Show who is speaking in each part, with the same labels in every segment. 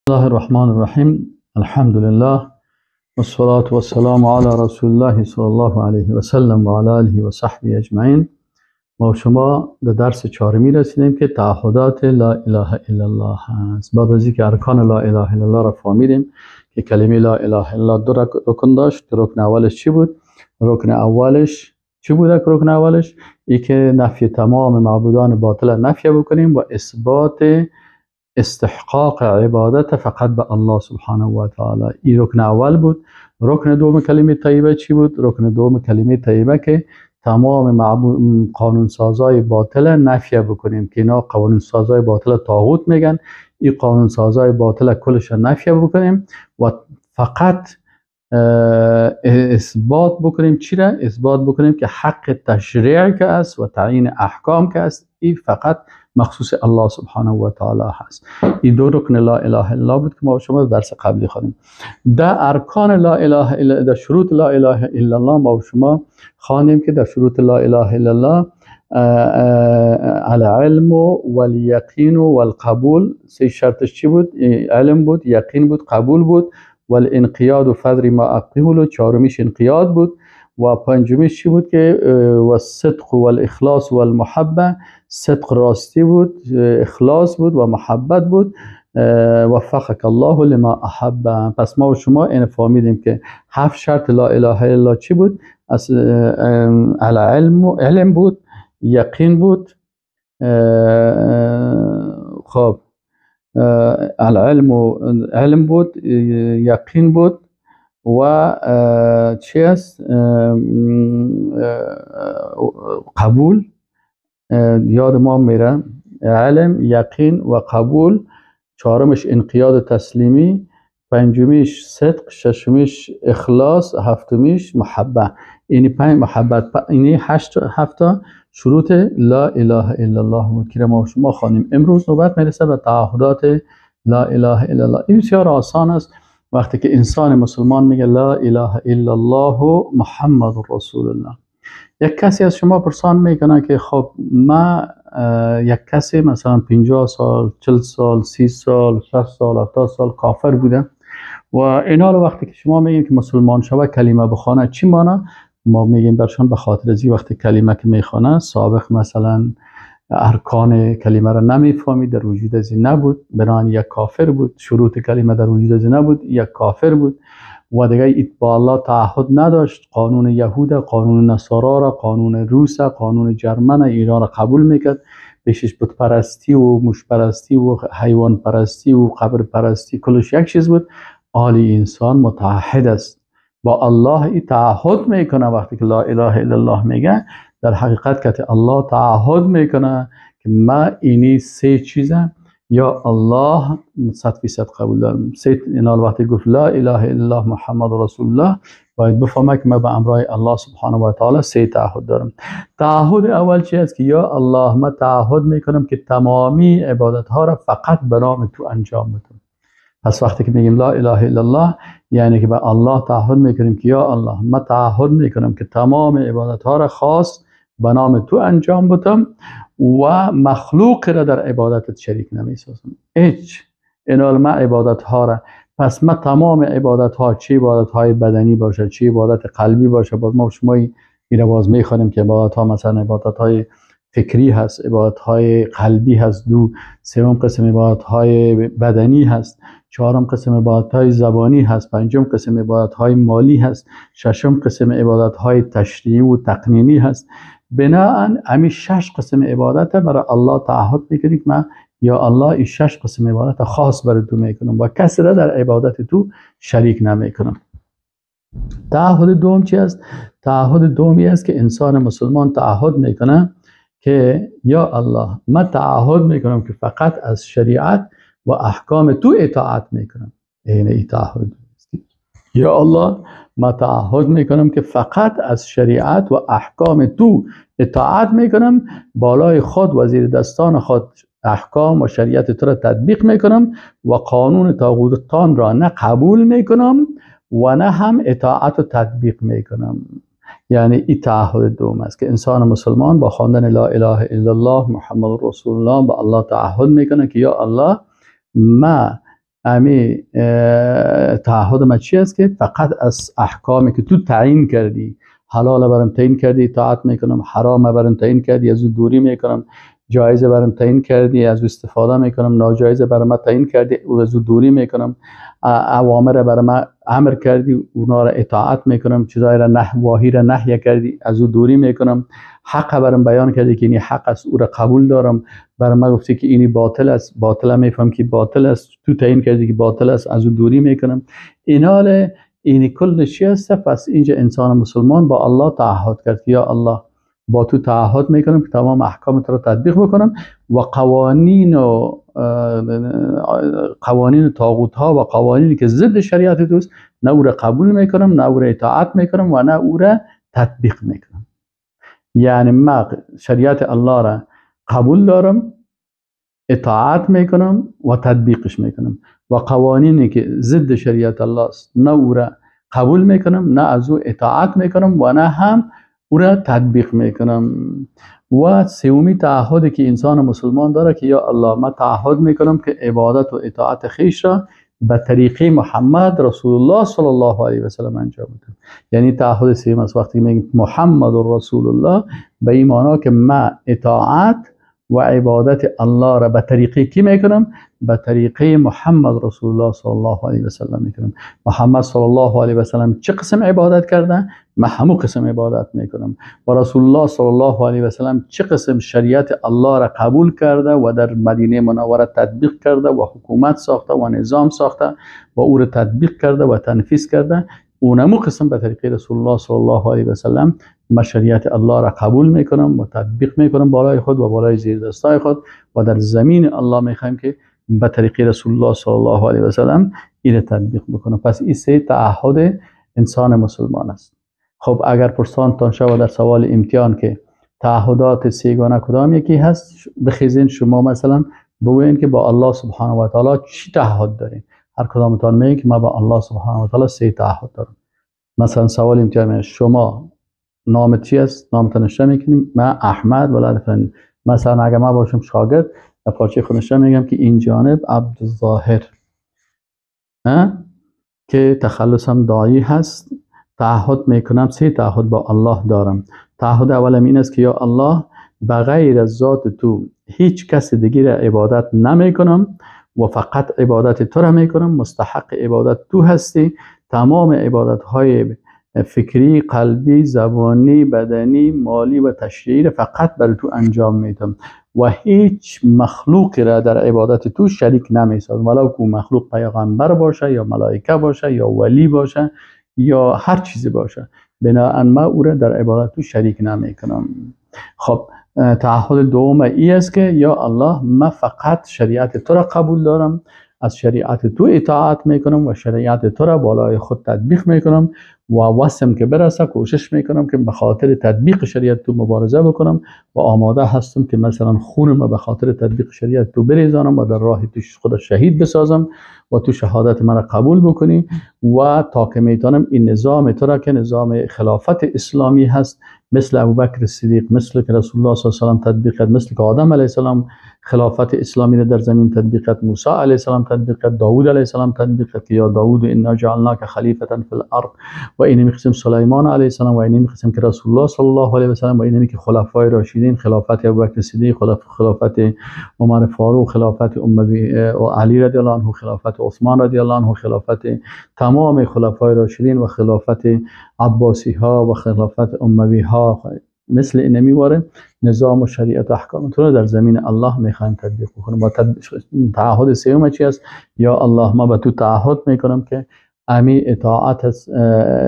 Speaker 1: الله الرحمن الرحیم. الحمد لله والصلاة والسلام علی رسول الله صلی الله علیه و سلم و علی آله و صحبه اجمعین. ما و شما در درس چهارمی رسیدیم که تعهدات لا اله الا الله هست. بعد از اینکه ارکان لا اله الا الله را فهمیدیم که کلمه لا اله الا الله دو رکن داشت. رکن اولش چی بود؟ رکن اولش چی بود؟ رکن اولش ای که نفی تمام معبودان باطل نفی بکنیم و اثبات استحقاق عبادت فقط به الله سبحانه و تعالی. این رکن اول بود. رکن دوم کلمه طیبه چی بود؟ رکن دوم کلمه طیبه که تمام قانون سازای باطل نفی بکنیم که اینا قانون سازای باطل طاغوت میگن. این قانون سازای باطل کلش نفی بکنیم و فقط اثبات بکنیم چی را؟ اثبات بکنیم که حق تشریع که است و تعیین احکام که است این فقط مخصوص الله سبحانه و تعالی هست. این دو رکن لا اله الا الله بود که ما شما درس قبلی خواندیم. در ارکان لا اله الا در شروط لا اله الا الله ما شما خواندیم که در شروط لا اله الا الله العلم و الیقین و القبول، سه شرطش چی بود؟ علم بود، یقین بود، قبول بود، والانقیاد و فدر ما اقول، چهارمیش انقیاد بود، و پنجمیش چی بود که و صدق و الاخلاص و المحبه. صدق راستی بود، اخلاص بود و محبت بود. وفقک الله لما احب. پس ما و شما این فهمیدیم که هفت شرط لا اله الا الله چی بود؟ از العلم علم بود، یقین بود، خب العلم علم بود، یقین بود و چی است؟ قبول. یاد ما میره علم، یقین و قبول. چهارمش انقیاد تسلیمی، پنجمیش صدق، ششمیش اخلاص، هفتمیش محبه. اینی پنج محبت، اینی هشت هفته شروط لا اله الا الله بود که ما شما خوانیم. امروز نوبت میرسه به تعهدات لا اله الا الله. این بسیار آسان است. وقتی که انسان مسلمان میگه لا اله الا الله محمد رسول الله، یک کسی از شما پرسان میکنه که خب ما یک کسی مثلا 50 سال، 40 سال، 30 سال، 60 سال، 70 سال کافر بوده و اینا رو وقتی که شما میگین که مسلمان شوه کلمه بخوانه چی مانه؟ ما میگیم برشان به خاطر از وقتی کلمه که میخوانه سابق مثلا ارکان کلمه را نمیفهمید، در وجود از نبود، بنابراین یک کافر بود، شروط کلمه در وجود از نبود، یک کافر بود و دیگه با الله تعهد نداشت. قانون یهود، قانون نصارا را، قانون روس، قانون جرمن ایران را قبول میکرد. بهش بت پرستی و موش پرستی و حیوان پرستی و قبر پرستی کلش یک چیز بود. عالی انسان متعهد است با الله، ای تعهد میکنه. وقتی که لا اله الا الله میگه در حقیقت که الله تعهد میکنه که ما اینی سه چیزم یا الله 100% قبول دارم. سه اینا وقتی گفت لا اله الا الله محمد رسول الله باید بفهمه که ما به امرای الله سبحانه و تعالی سه تعهد دارم. تعهد اول چی است؟ که یا الله ما تعهد میکنم که تمامی عبادت ها را فقط به نام تو انجام بدم. پس وقتی که میگیم لا اله الا الله یعنی که به الله تعهد میکنیم که یا الله ما تعهد میکنم که تمام عبادت ها را خاص به نام تو انجام بدم و مخلوق را در عبادتت شریک نمیسازم. هیچ اینا ما عبادت ها را، پس ما تمام عبادت ها، چه عبادت های بدنی باشه، چه عبادت قلبی باشه، باز ما شما این باز میخوانیم که عبادت ها مثلا عبادت های فکری هست، عبادت های قلبی هست، دو سوم قسم عبادت های بدنی هست، چهارم قسم عبادت های زبانی هست، پنجم قسم عبادت های مالی هست، ششم قسم عبادت های تشریعی و تقنینی هست. بناءً همین شش قسم عبادت برای الله تعهد میکنیم که من یا الله این شش قسم عبادت خاص برای تو میکنم و کسی را در عبادت تو شریک نمیکنم. تعهد دوم چی است؟ تعهد دومی است که انسان مسلمان تعهد میکنه که یا الله من تعهد میکنم که فقط از شریعت و احکام تو اطاعت میکنم. این تعهد. یا الله من تعهد میکنم که فقط از شریعت و احکام تو اطاعت میکنم، بالای خود و زیر دستان خود احکام و شریعت تو را تطبیق میکنم و قانون طاغوتان را نه قبول میکنم و نه هم اطاعت و تطبیق میکنم. یعنی این تعهد دوم است که انسان مسلمان با خواندن لا اله الا الله محمد رسول الله با الله تعهد میکنه که یا الله ما امی تعهد ما چی است؟ که فقط از احکامی که تو تعیین کردی، حلال برام تعیین کردی اطاعت میکنم، حرام برام تعیین کردی از او دوری میکنم، جایز برام تعیین کردی از او استفاده میکنم، ناجایز برام ما تعیین کردی او از او دوری میکنم، اوامر برام ما امر کردی اونا را اطاعت میکنم، چیزای را واهی را نهی کردی از او دوری میکنم، حق برام بیان کردی که اینی حق است او را قبول دارم، برام ما گفتی که اینی باطل است، باطل میفهم که باطل است، تو تعیین کردی که باطل است از او دوری میکنم. اینال اینی کل چی است؟ پس اینجا انسان مسلمان با الله تعهد کرد که یا الله با تو تعهد میکنم که تمام احکام تو را تطبیق بکنم و قوانین و قوانین طاغوت ها و قوانینی که ضد شریعت توست نه او را قبول میکنم، نه او را اطاعت میکنم و نه او را تطبیق میکنم. یعنی ما شریعت الله را قبول دارم، اطاعت میکنم و تطبیقش میکنم و قوانینی که ضد شریعت الله است نه او را قبول میکنم، نه از او اطاعت میکنم و نه هم او را تطبیق میکنم. و سومی تعهدی که انسان مسلمان داره که یا الله ما تعهد میکنم که عبادت و اطاعت خویش را به طریقه محمد رسول الله صلی الله علیه و سلم انجام بدم. یعنی تعهد سوم است وقتی میگیم محمد رسول الله، به این معنا که ما اطاعت و عبادت الله را به طریقه کی میکنم؟ به طریقه محمد رسول الله صلی الله علیه و سلم میکنم. محمد صلی الله علیه و سلم چه قسم عبادت کرده؟ من همون قسم عبادت میکنم. و رسول الله صلی الله علیه و سلم چه قسم شریعت الله را قبول کرده و در مدینه منوره تطبیق کرده و حکومت ساخته و نظام ساخته و او را تطبیق کرده و تنفیذ کرده، اونمو قسم به طریقه رسول الله صلی الله علیه و سلم ما شریعت الله را قبول میکنم و تطبیق میکنم بالای خود و بالای زیر دستای خود و در زمین الله میخوایم که به طریقه رسول الله صلی الله علیه و سلم این تطبیق بکنم. پس این سه تعهد انسان مسلمان است. خب اگر پرسانتان شود در سوال امتحان که تعهدات سه‌گانه کدام یکی هست، بخیزین شما مثلا بگوین که با الله سبحانه و تعالی چی تعهد دارین. هر کدامتان میگه که ما با الله سبحانه و تعالی سه تعهد دارم. مثلا سوال امتحان شما نام چی است؟ نامتان نوشته میکنیم من احمد ولد فلان. مثلا اگر ما باشم شاگرد در پارچه خود نوشته میگم که این جانب عبدالظاهر که تخلصم دایی هست، تعهد میکنم، سه تعهد با الله دارم. تعهد اولم این است که یا الله بغیر از ذات تو هیچ کس دیگه را عبادت نمیکنم و فقط عبادت تو را میکنم، مستحق عبادت تو هستی، تمام عبادت های فکری، قلبی، زبانی، بدنی، مالی و تشریعی را فقط برای تو انجام میدم و هیچ مخلوقی را در عبادت تو شریک نمیسازم، ولو که مخلوق پیغمبر باشه یا ملائکه باشه یا ولی باشه یا هر چیزی باشه، بناهن ما او را در عبادت تو شریک نمیکنم. خب تعهد دوم ای است که یا الله ما فقط شریعت تو را قبول دارم، از شریعت تو اطاعت میکنم و شریعت تو را بالای خود تطبیق میکنم و وسم که برسه کوشش میکنم که به خاطر تطبیق شریعت تو مبارزه بکنم و آماده هستم که مثلا خونم به خاطر تطبیق شریعت تو بریزانم و در راه تو خود شهید بسازم و تو شهادت من را قبول بکنی و تا که میتونم این نظام تو را که نظام خلافت اسلامی هست، مثل ابوبکر صدیق، مثل که رسول الله صلی الله علیه و سلم تطبیق کرد، مثل که آدم علیه السلام خلافت اسلامی را در زمین تطبیق کرد، موسی علیه السلام تطبیق کرد، داوود علیه السلام تطبیق کرد که یا داوود انا جعلناک خلیفة فی الارض، و اینمی قسم سلیمان علیه السلام و اینمی قسم که رسول الله صلی الله علیه و سلم و اینمی که خلفای راشدین، خلافت ابوبکر صدیق، خلافت عمر فاروق، خلافت علی رضی الله عنه، خلافت عثمان رضی الله عنه، خلافت تمام خلفای راشدین و خلافت عباسی ها و خلافت اموی ها، مثل اینمی واره نظام و شریعت و احکام تو در زمین الله میخوایم تطبیق بکنیم. با تعهد سوم چی است؟ یا الله ما به تو تعهد میکنم که امی اطاعت از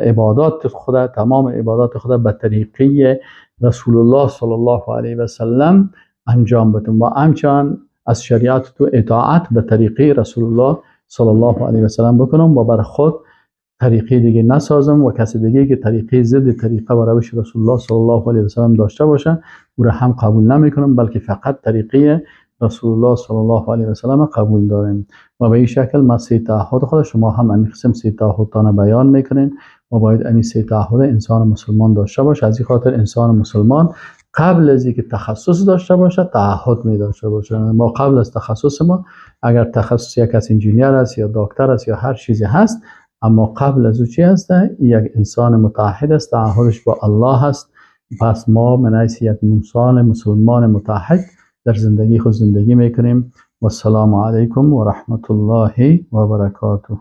Speaker 1: عبادات خدا، تمام عبادات خدا به طریقه رسول الله صلی الله علیه و سلم انجام بدم و همچنان از شریعت تو اطاعت به طریقه رسول الله صلی الله علیه و سلم بکنم و بر خود طریقه دیگه نسازم و کسی دیگه که طریقه ضد طریقه و روش رسول الله صلی الله علیه و سلم داشته باشه او را هم قبول نمیکنم، بلکه فقط طریقه رسول الله صلی الله علیه و سلم قبول داریم. و به این شکل ما سه تعهد خود شما هم همین قسم سه تعهدتان بیان میکنین و باید همین سه تعهد انسان مسلمان داشته باشه. از این خاطر انسان مسلمان قبل از اینکه تخصص داشته باشه تعهد می داشته باشه. ما قبل از تخصص ما، اگر تخصص یک از انجینیر است یا دکتر است یا هر چیزی هست، اما قبل از او چی هست؟ یک انسان متعهد است، تعهدش با الله است. پس ما من حیث یک انسان مسلمان متعهد در زندگی خود زندگی میکنیم. و السلام علیکم و رحمت الله و برکاته.